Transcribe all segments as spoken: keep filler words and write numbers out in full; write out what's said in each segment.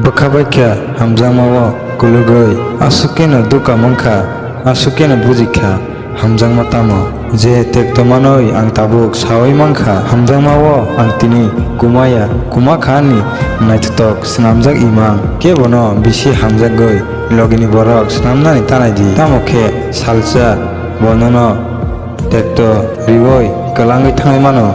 Bwkha bai kha hamjakma-o kulugwi, aswk kheno dukha mankha, aswk kheno bujikha hamjakma tamo. Je tekto manwi ang tabuk saui mankha, hamjakma-o ang tini kumaya, kumakha ani naithotok swnamjak imang. Kebono bisi hamjagwi logini borok swnamnani tanai di, tamo khe salsa bo nono tekto riui kwlangwi thangnai mano,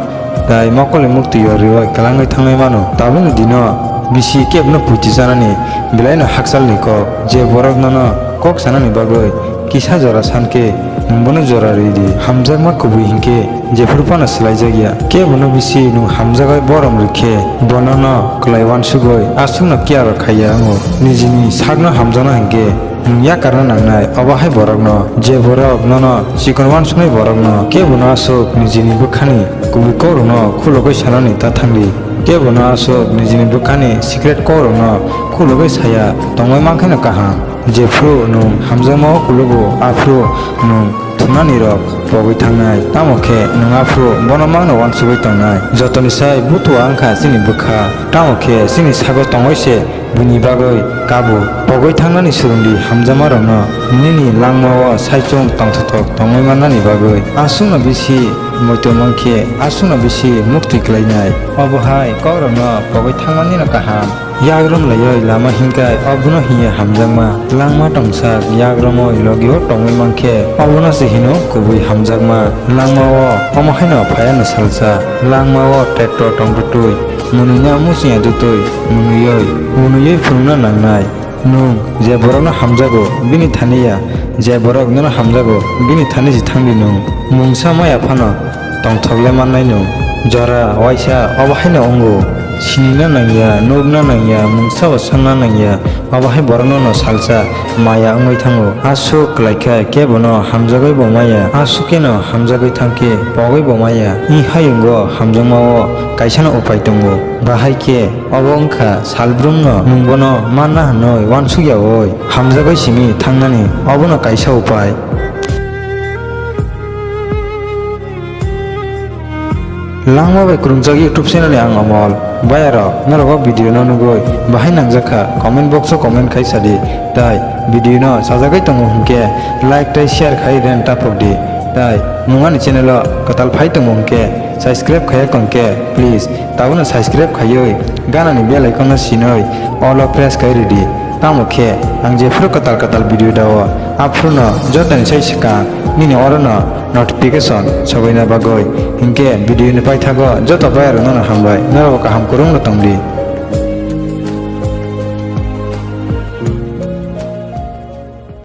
tai mokolni muktwi-o riui kwlangwi thangnai mano. Tabukni dino bisi kebno puiti chanani belaino hakchalni kok. Je borok nono kok sanani bagwi kisa jora san khe, nwng bono jora rwi di. Hamjakma kubui hinkhe jephuru phano swlaijak ya. Kebono bisi nwng hamjagwi borom rwkhe, bo nono kwlai uansugwi aswkno care rok khaiya wngo. Nijini sakno hamjakna hinkhe nwng yakarna nangnai, obo hai borokno. Je borok nono chikon uansuknai borokno kebono aswk nijini bwkhani kubui kokrokno khulogwi sanani ta thangdi. Kebono aswk nijini bwkhani secret kokrokno khulogwi saya tongwi mankheno kaham. Jephru nwng hamjakma-o kulugo, aphru nwng thumnanirok pogwi thangnai, tamo khe nwng aphru bono mangno uansugwi tongnai. Jotoni sai butua wngkha chini bwkha, tamo khe chini sago tongwi se buini bagwi kabo. Pogwi thangnani swrwngdi hamjakmarokno, nini langma-o saichung tongthotok tongwi mannani bagwi. Aswkno bisi muitu mankhe, aswkno bisi muktwi kwlainai. Obo hai kokrokno pogwi thangmanino kaham. Yagrom laioi lama hinkai, obono hinya hamjakma. Langma tongsak, yagromoi logio tongwi mankhe, obono se hino kubui hamjakma. Langma-o omo haino phaiano salsa, langma-o tractor tongtwtwi, mwnwino muchungya dutwi, mwnwioi, mwnwioi phunukna nangnai. Nwng je borokno hamjago, bini thani ya, je borok nono hamjago, bini thani se thangdi nwng. Mungsa maya phano tongthok le mannai nwng. Jora waisa obo haino wngo. Sinina nangya, nukna nangya, mungsa bo songna nangya, obo hai borokno no salsa maya wngwi thango. Aswk kwlai khe kebono hamjagwi bo maya, aswk kheno hamjagwi thang khe pogwi bo maya. Wng hayungo hamjakma-o kaisano upai tongo. Bahai khe obo wngkha salbrumno nwng bono manna hwnwi uansukyaui hamjagwi simi thangnani, obono kaisa upai. Langma bai kwrwngjak YouTube channel ni ang Amol. Bayarok, norok o video no nugwi bahai nangjak kha, comment box o comment khai sadi. Tai video no sajagwi tongo hwnkhe like tai share khai ren taphok di. Tai nwng ani channel o kwtal phai tongo hwnkhe subscribe khaiya kong khe please tabukno subscribe khaiwi ganani bell icon no sinwi all o press khai ridi. Tamo khe ang jephuru kwtal kwtal video dao, aphuru no jotoni sai swkang nini oro no notification sobaina bagwi. Hinkhe video ni paithago joto bayarok no hambai, norok kaham kwrwng no tongdi.